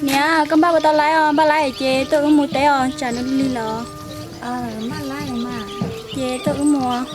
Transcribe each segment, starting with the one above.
Niam, koj npaj puas tau laib os? Npaj laib ces tuaj wb mus teb os, tsam no lig los. Ces tuaj wb mus.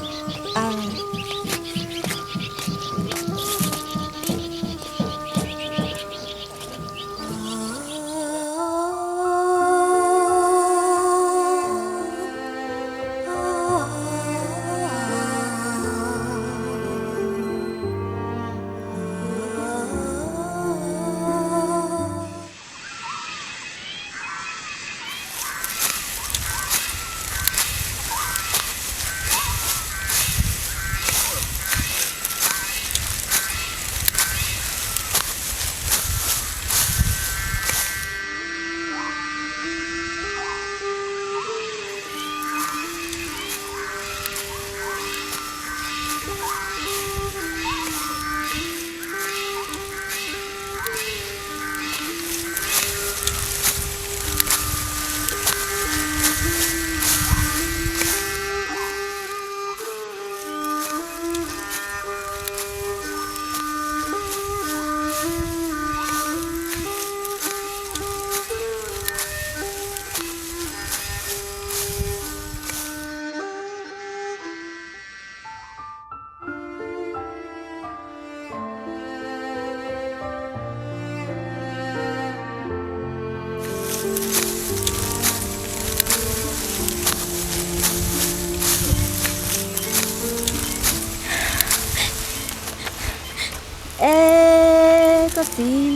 Es koj txiv,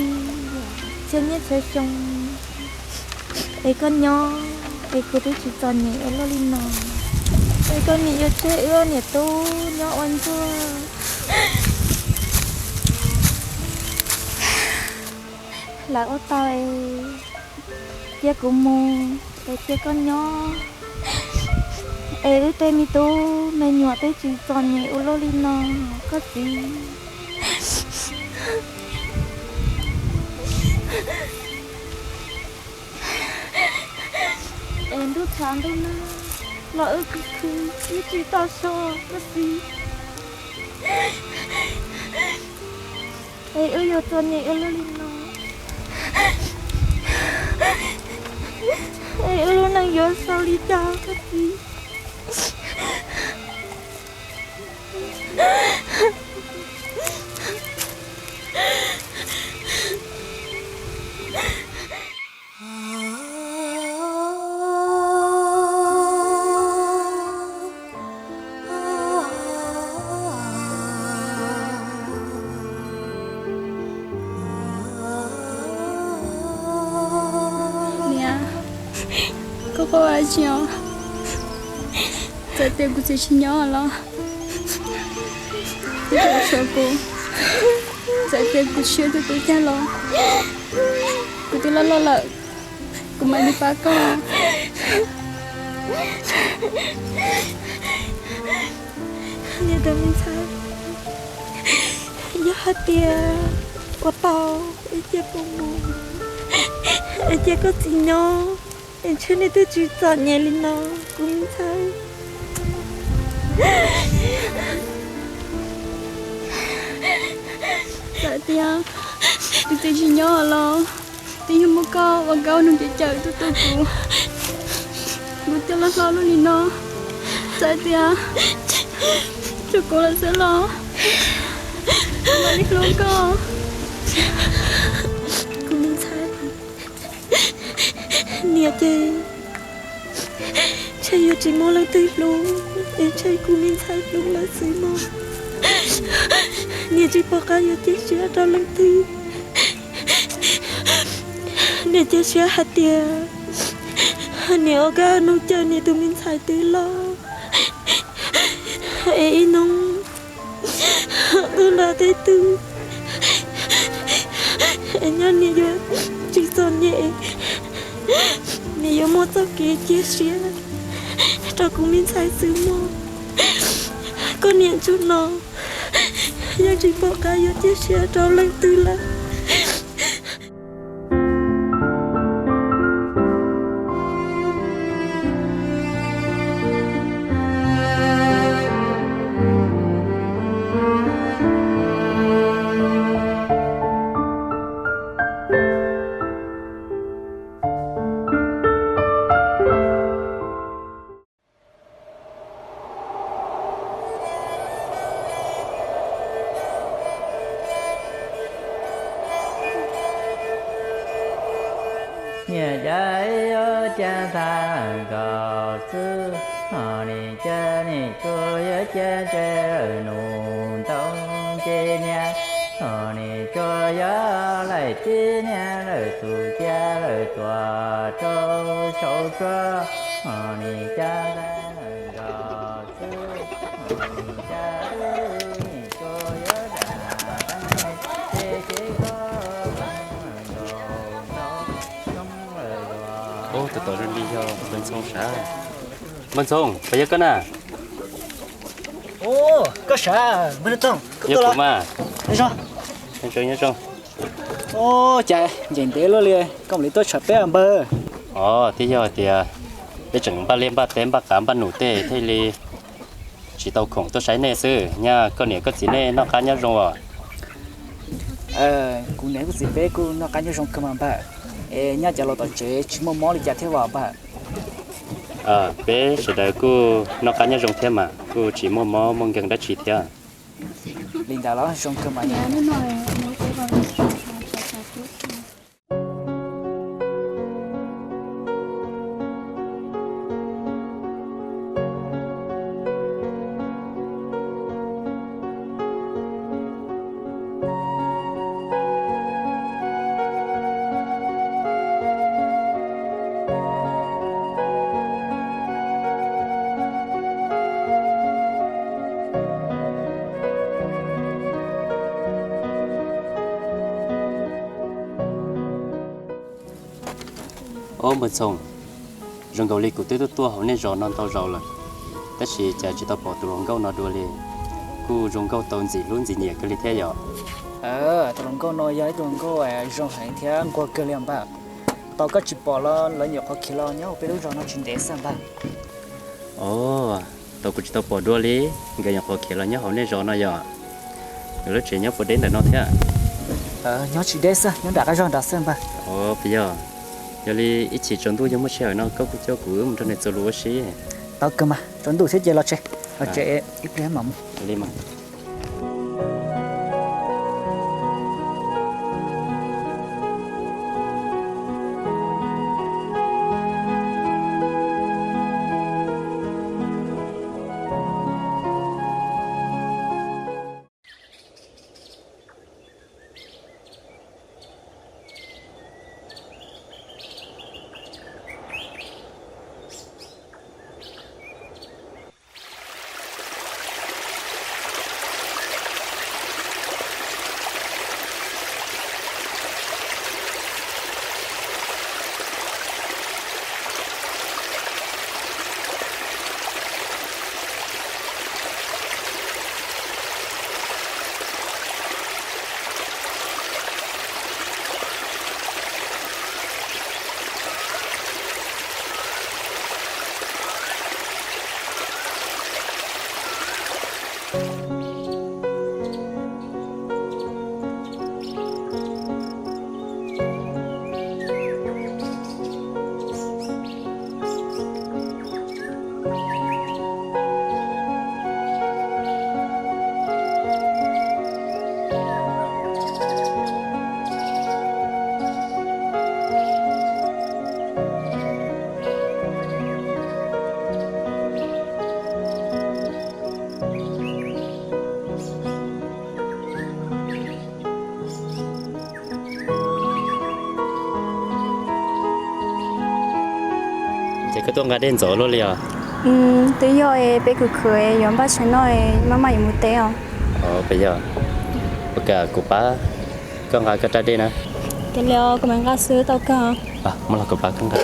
txhiab niaj txhiab xyoo es koj nyob, es kuv twb tsis txom nyem ua luaj li no, es koj nim yuav tseg wb niam tub nyob ua ntsuag. Lawv ua tau es cia kuv mus, es cia koj nyob, es wb tej me tub me nyuam twb tsis txom nyem ua luaj li no, koj txiv. Es ntuj tshav ntuj nag los wb khwv khwv wb tsis tau so, koj txiv. Es wb yuav txom nyem ua luaj li no, es wb lub neej yuav xaus li cas, koj txiv? Niam, koj paub dab tsi os? Txawm tias kuv txiv tsis nyob los, txhawm kuv, txawm tias kuv tsis yog tus tub tag los, kuv twb loj loj lawm, kuv mam li pab koj. Niam tus me ntxhais, yog hais tias ua tau, es cia kuv mus, es cia koj txiv nyob, es ntshe nej twb tsis txom nyem li no, kuv me ntxhais. Txawm tias kuv txiv tsis nyob los, twb yog muaj koj ua nkauj nug cawm cawm tu tu kuv, kuv thiaj loj hlob luaj li no. Txawm tias tsuas kuv lawm xwb los, kuv mam li hlub koj. Kuv me ntxhais, niam ces ntshe yuav tsis muaj leej twg hlub, es ntshe kuv me ntxhais hlub lawm xwb mog. Niam tsis pom qab yuav cia siab rau leej twg. Niam cia siab hais tias niam ua nkauj nug cawm niam tus me ntxhais twb loj, es ib hnub twb nrog tej twg, es nyob niam yuav tsis txom nyem, niam yuav muaj txoj kev cia siab rau kuv me ntxhais xwb mog. Koj niam ntsuag no yeej tsis pom qab yuav cia siab rau leej twg lawm. Niam cas yuav cia ntxhais lawm nkaus xwb, ho nim cas nim tsuas yuav cia ntse lawm nus ntoo ces niam, ho nim tsuas yuav laim tib niag lawm tus cia lawm tuam rau saum tsuag, ho nim cas ntxhais lawm nkaus xwb, ho nim cas wb nim tsuas yuav dam qeej ces ces koj zoo lawm nkaus ntau xyoo lawm los. Ub, tus tom zoo li yog Npawg Ntxhoo sav. Npawg Ntxhoo, puas yog koj na? Ub, koj sav, Npawg Toog, koj tuaj los? Yog kuv mas. Nyob zoo. Nyob zoo, nyob zoo. Ub, cas ncaim ntev luaj li, koj mam li tuaj tshawb peb npawg? Ov, twb yog hais tias peb tseem npaj liaj npaj teb npaj qav npaj num tej thiaj li tsis tau khoom tuaj saib nej xwb. Nyaj koj niam koj txiv nej noj qab nyob zoo os? Kuv niam kuv txiv peb kuj noj qab nyob zoo kawg mas npawg. Es nyaj cov laus tom tsev tsis muaj mob li cas thiab los npawg? Peb sawv daws kuj noj qab nyob zoo thiab mas, kuj tsis muaj mob muaj nkeeg dab tsi thiab. Li ntawd los zoo kawg mas. Ob, Npawg Ntxhoo, zoo nkaus li kuv twb tuaj tuaj hauv nej zos no ntau zaus lawm, tab sis cas tsis tau pom tus hluas nkauj no dua li. Kuj zoo nkauj tau ntxim hlub ntxim nyiam kawg li thiab yom? Tus hluas nkauj no yog ib tug hluas nkauj zoo heev thiab nquag kawg li npawg. Tau koj tsis pom los lawv nyuam qhuav khiav los nyob hauv peb lub zos no tsis ntev xwb npawg. Ov, tau kuv tsis tau pom dua li, nkawd nyuam qhuav khiav los nyob hauv nej zos no yom? Nkawd lub tsev nyob puas deb ntawm no thiab? Nyob tsis deb xwb, nyob nram qab zog nrad xwb npawg. Ov, puas yog? Yog li ib chim tsaus ntuj yog muaj sij hawm no koj kuj coj kuv wb mus nrog nws txuas lus ua si. Tau kawg mas, tsaus ntuj thiab ces los tsev, los tsev ib pliag mam mus. Li mas. Ces koj tuaj nqa dej ntxov luaj li os? Twb yog es peb khwv khwv yuav npaj tshais noj, maj maj yuav mus teb os. Puas yog? Ua cas kuv pab koj nqa koj rab dej na. Ces li kuv mam nqa xwb tau kawg. Muab los kuv pab koj nqa.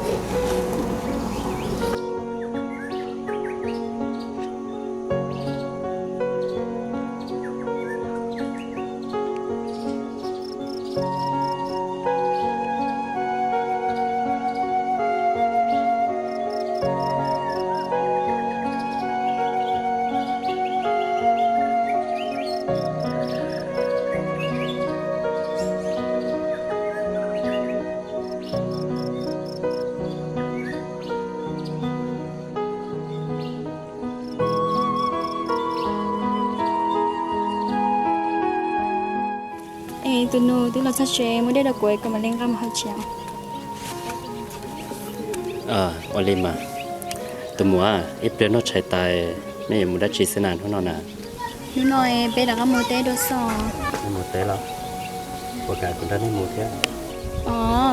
Es tus nus twb los txog tsev, muab dej rau kuv es kuv mam li nqa mus hau tsev. Ua li mas, tus muam, ib pliag noj tshais tas nej yuav mus dab tsi xwb na hnub no na? Hnub no peb rov qab mus teb dua xwb. Mus teb los? Ua cas kuv nrog nej mus thiab?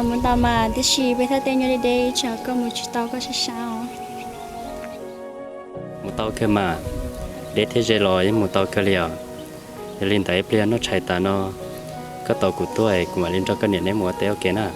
Mus tau mas, tiam sis peb thaj teb nyob deb deb, tsam koj mus tsis tau koj sab sab os. Mus tau kawg mas, deb thiab ze los yeej mus tau kawg li os. Yog li ntawd ib pliag noj tshais tas no, koj tos kuv tuaj es kuv mam li nrog koj niam neb mus ua teb ua ke na.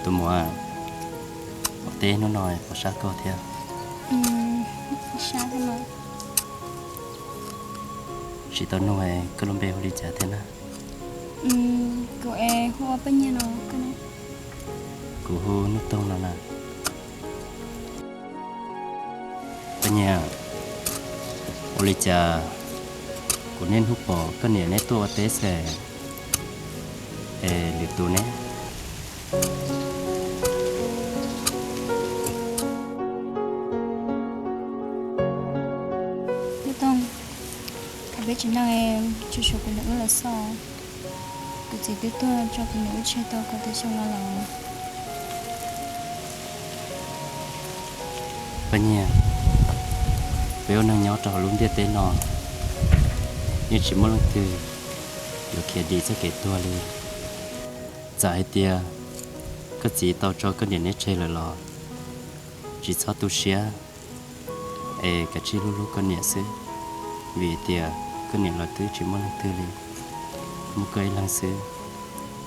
Tus muam, ua teb hnub no puas sab koj thiab? Tsis tau nug, koj lub npe hu li cas thiab na? Kuv hu Paj Nyiag no. Kuv hu Nuj Toog no na. Paj Nyiag, ua li cas kuv niaj hnub pom koj niam neb tuaj ua teb xwb es lwm tus ne? Nuj Toog, thaum peb tseem neeg tsuas tshuav kuv niam wb lawm xwb. Kuv txiv twb tuag tso kuv niam wb tseg tau kaum tawm xyoo no lawm. Paj Nyiag, peb ua neeg nyob rau hauv lub ntiaj teb no, yeej tsis muaj leej twg yuav khiav dim txoj kev tuag li. Txawm hais tias koj txiv tau tso koj niam neb tseg lawm los tsis txhob tu siab, es kav tsij hlub hlub koj niam xwb, vim tias koj niam los twb tsis muaj leej twg li, muaj koj ib leeg xwb,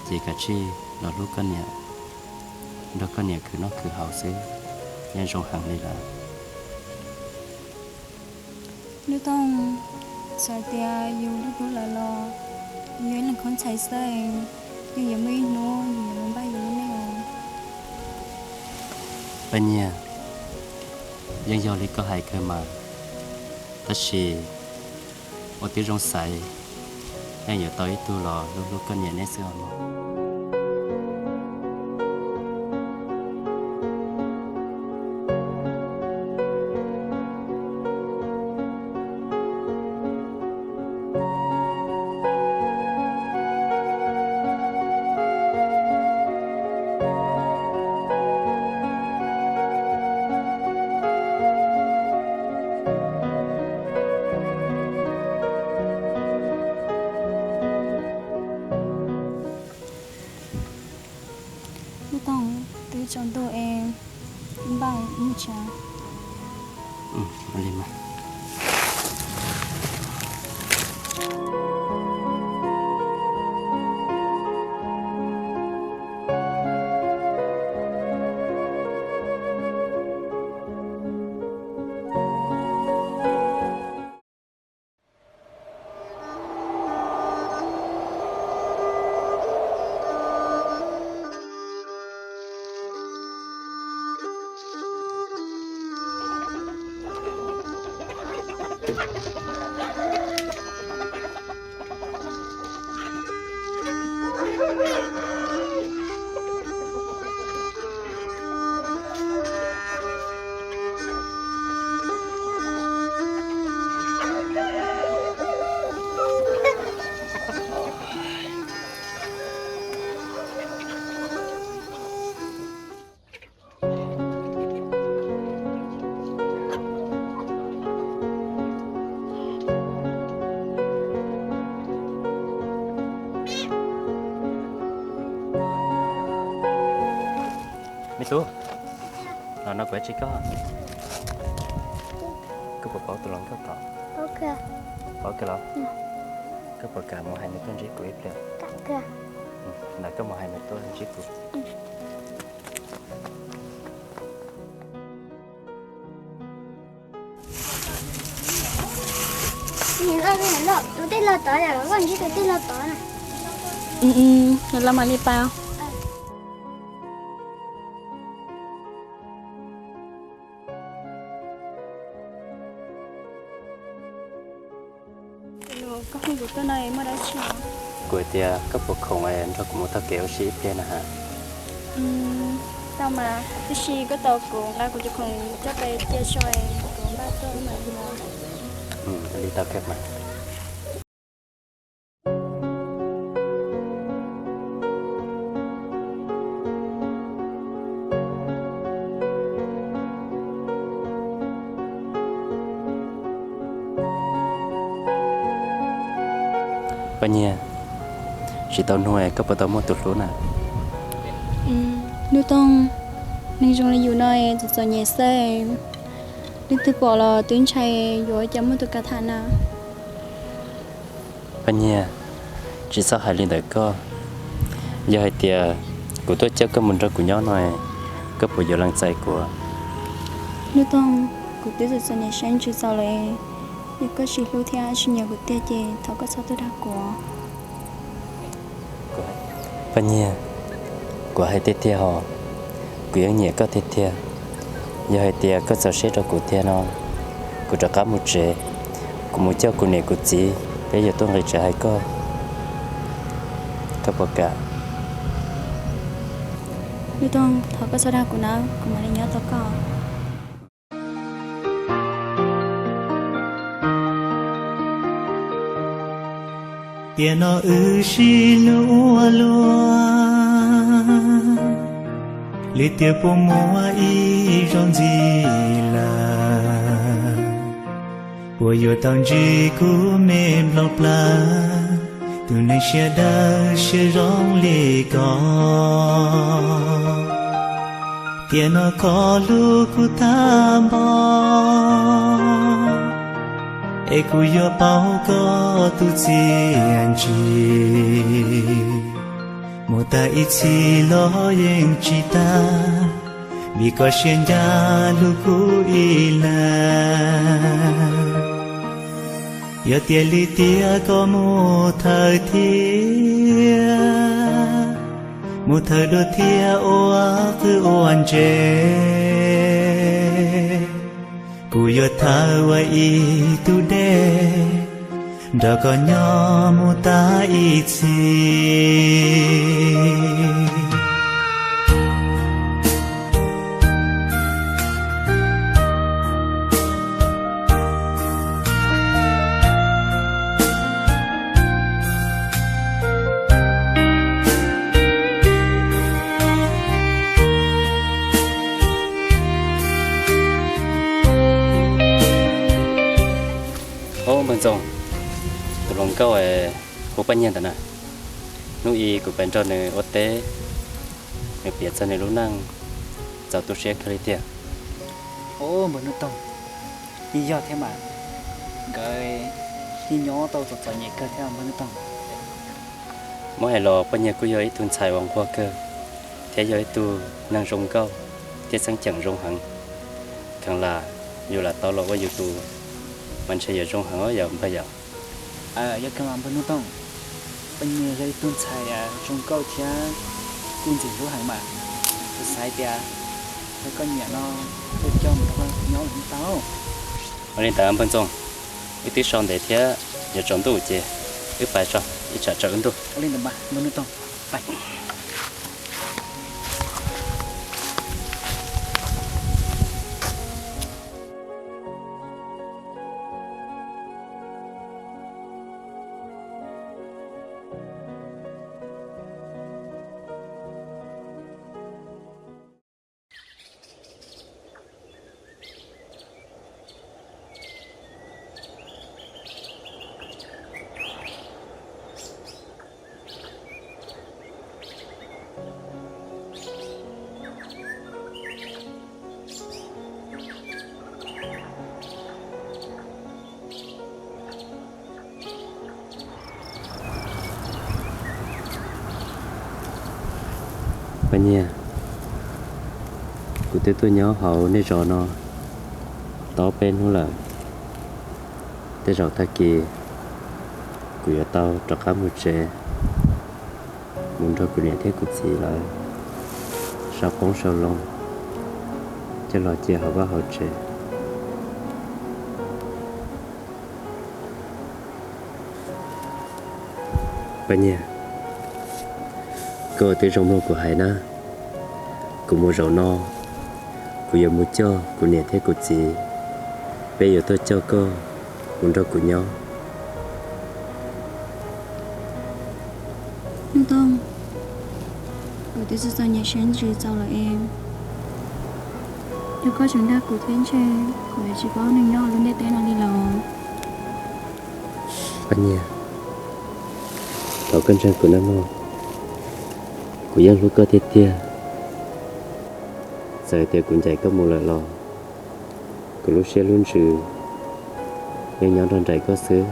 ces kav tsij los hlub koj niam, nrog koj niam khwv noj khwv haus xwb, yeej zoo heev li lawm. Nuj Toog, txawm tias yus hlub hlub lawm los yus yog ib leeg khaub ntxhais xwb, yeej yuav muaj ib hnub yus yuav npaj yus lub neej os. Paj Nyiag, yeej yog li koj hais kawg mas, tab sis ua tib zoo xaiv, yeej yuav tau ib tug los hlub hlub koj niam neb xwb os mog. Nuj Toog, twb tsaus ntuj es npaj mus tsev. Tub, los no kuv tsis koj, koj puas paub tus hluas nkauj tod? Paub kawg los? Koj puas kam mus hais nws tuaj ntsib kuv ib pliag? Ntawd koj mus hais nws tuaj ntsib kuv. Tus tej laug tod, los koj ntsib tus tej laug tod na. Los mam li pab. Koj hu kuv tuaj no muaj dab tsi? Kuv hais tias koj puas khoom nrog kuv mus taug kev ua si ib pliag na has? Tau mas, tab sis koj tos kuv nqa kuv cov khoom coj pem cia tso, kuv npaj tuaj wb mam li mus. Li tau kawg mas. Paj Nyiag, tsis tau nug koj puas tau muaj tus hlub na? Hnub Tooj, neeg zoo li yus no txom txom nyem xwb, leej twg pom los twb ntshai yuav ua cas muaj tus kav tham na. Paj Nyiag, tsis txhob hais li ntawd koj. Yog hais tias kuv tuaj coj koj mus nrog kuv nyob no, koj puas yuav lees txais kuv? Hnub Tooj, kuv twb txom txom nyem sab ntsws txaus lawm, yog koj tsis hlub thiab tsis nyiam kuv tiag ces thov koj txhob tuaj dag kuv. Paj Nyiag, kuv hais tiag tiag hos, kuv yeej nyiam koj tiag tiag. Yog hais tias koj txaus siab rau kuv tiag no, kuv rov qab mus tsev, kuv mus coj kuv niam kuv txiv, peb yuav tuaj nqis tsev hais koj, koj puas kam? Hnub Tooj, thov koj txhob dag kuv na, kuv mam li nyob tos koj. Tiam no wb sib hlub ua luaj, li tias puas muaj ib zaug ntxiv lawm, puas yuav tau ntsib kuv me nplooj plaws, tus neeg siab dawb siab zoo li koj. Tiam no koj hlub kuv tag npaum, es kuv yuav pauv koj tus txiaj ntsig. Mus tag ib txhis los yeej tsis tag, vim koj siab ncaj hlub kuv ib leeg. Yog tias li tiag koj mus thawj thiab, mus thawj dua thiab ua qwj ua ntse, kuv yuav thawj ua ib tug dej, nrog koj nyob mus tag ib txhis. Ob, npawg Ntxoov, tus hluas nkauj hu Paj Nyiag ntawm na, hnub ib kuv pais nrog nws ua teb, nws piav txog nws lub neej, txaus tu siab kawg li tiag. Ob, npawg Nuj Toog, yeej yog thiab mas, nkawd yeej nyob tau txom txom nyem kawg thiab npawg Nuj Toog. Muab hais los Paj Nyiag kuj yog ib tug ntxhais uas nquag kawg, thiab yog ib tug neeg zoo nkauj thiab txheeb cheem zoo heev. Kheev lam yus lam tau los ua yus tus mas ntshe yuav zoo heev os yom npawg yom. Yog kawg mas npawg Nuj Toog, Paj Nyiag yog ib tug ntxhais zoo nkauj thiab kuj ntxim hlub heev mas, kuv xav tias yog koj nyiam no, koj coj mus nrog koj nyob los yeej tau. Ua li ntawd npawg Ntxoog, wb twb so ntev thiab, yuav tsaus ntuj ces wb pais tso, ib tsam tsaus wb ntuj. Ua li ntawd mas npawg Nuj Toog, pais. Paj Nyiag, kuv twb tuaj nyob hauv nej zos no tau peb hnub lawm. Tej zaum tag kis kuv yuav tau rov qab mus tsev, mus nrog kuv niam thiab kuv txiv lawv sau qoob sau loo coj los cia hauv vaj hauv tsev. Paj Nyiag, koj twb zoo mloog kuv hais na, kuv mus zaum no, kuv yuav mus coj kuv niam thiab kuv txiv, peb yuav tuaj coj koj mus nrog kuv nyob. Nuj Toog, kuv twb txom txom nyem siab ntsws txaus lawm es, yog koj tseem dag kuv thiab ntshe kuv yuav tsis paub neeg nyob lub ntiaj teb no li lawm. Paj Nyiag, thov koj ntseeg kuv nawb mog, kuv yeej hlub koj tiag tiag. Txawm tias kuv ncaim koj mus lawm los kuv lub siab lub ntsws yeej nyob nrog nraim koj xwb,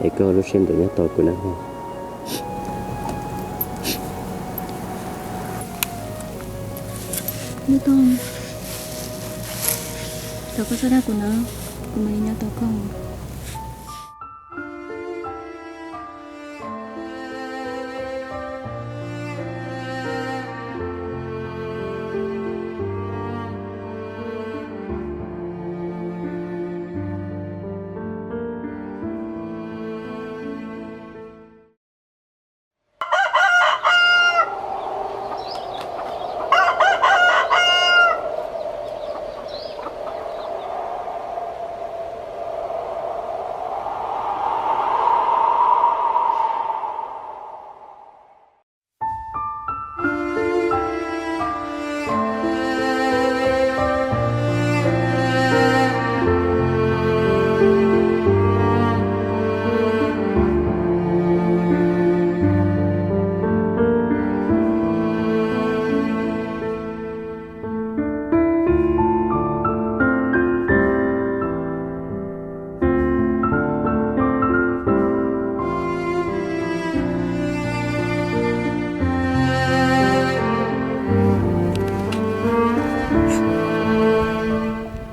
es koj lub siab ntev nyob tos kuv nawb mog. Nuj Toog, thov koj txhob dag kuv nawb, kuv mam li nyob tos koj.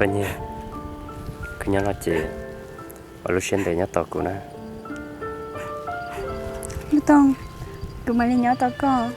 Paj Nyiag, koj nyob no ces ua lub siab ntev nyob tos kuv na. Nuj Toog, kuv mam li nyob tos koj.